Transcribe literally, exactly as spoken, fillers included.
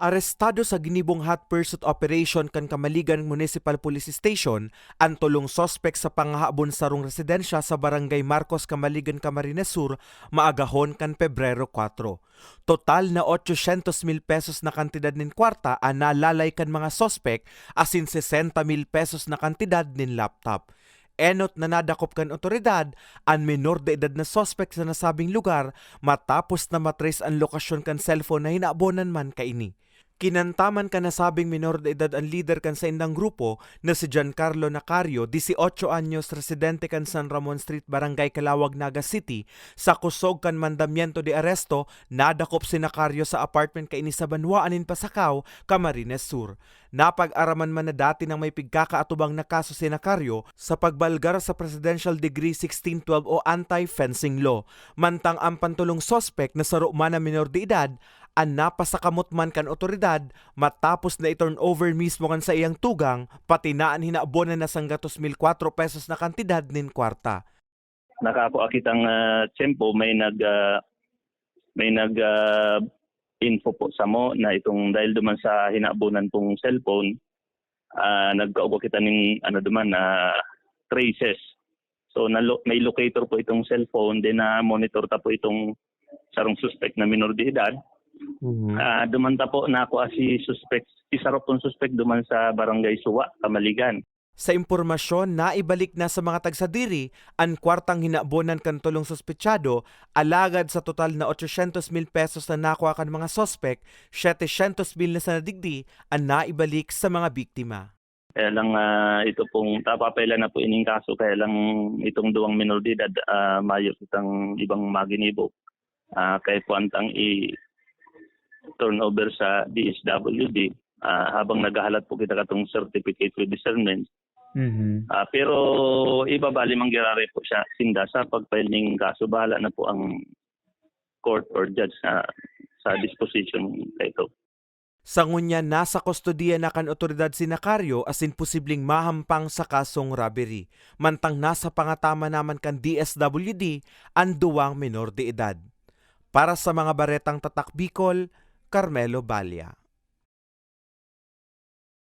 Arestado sa ginibong hot pursuit operation kan Camaligan Municipal Police Station an tolong suspek sa pangahabon sarong residensya sa Barangay Marcos, Camaligan, Camarines Sur, maagahon kan Pebrero kwatro. Total na ochocientos mil pesos na kantidad nin kwarta an nalalay kan mga suspek, asin sesenta mil pesos na kantidad nin laptop. Enot na nadakop kan otoridad an menor de edad na suspek sa nasabing lugar, matapos na matrace an lokasyon kan cellphone na hinabonan man kaini. Kinanta man kan nasabing menor de edad an lider kan saindang grupo na si Giancarlo Nacario, dieciocho anyos, residente kan San Ramon Street, Barangay Calauag, Naga City. Sa kusog kan mandamiento de aresto, nadakop si Nacario sa apartment kaini sa banwaan nin Pasacao, Camarines Sur. Napag-araman man na dati nang may pigkakaatubang na kaso si Nacario sa pagbalgar sa Presidential Decree sixteen twelve o Anti-Fencing Law. Mantang ang pantolong suspek na saro man na menor de edad, an napasakamot man kan otoridad matapos na i-turn over mismo kan saiyang tugang, pati na an hinabonan na sanggatos mil kwatro pesos na kantidad nin kwarta. Nakakua kitang, ah, tiyempo, may nag, ah, may nag, ah, info po samo na itong dahil duman sa hinabonan pong cellphone, ah, nagkaugwa kita ning ano duman, ah, traces. So, nalo-, may locator po itong cellphone, then na-monitor ta po itong sarong suspek na minor de edad. Mhm. Ah, duman ta po, nakua si suspek, si saro pong suspek duman sa Barangay Suwa, Camaligan. Sa impormasyon, naibalik na sa mga tagsadiri an kwartang hinabonan kan tolong suspetsado, alagad sa total na ochocientos mil pesos na nakua kan mga suspek, setecientos mil na sana digdi an naibalik sa mga biktima. Kaya lang, ah, ito pong, tapapailan na po ining kaso, kaya lang itong duwang minor de edad, ah, mayo kitang ibang maginibo. Ah, kaya po antang i-turnover sa D S W D, ah, habang naghahalat po kita katong certificate with discernment. Mhm. Ah, pero ibabali man giraray po siya, sinda sa pag-file ning kaso, bahala na po ang court or judge sa, sa disposition kaito. Sa ngunyan, nasa kustodiya na kan otoridad si Nacario asin posibleng mahampang sa kasong robbery, mantang nasa pangatama naman kan D S W D an duwang menor de edad. Para sa mga baretang Tatak Bicol, Carmelo Balla.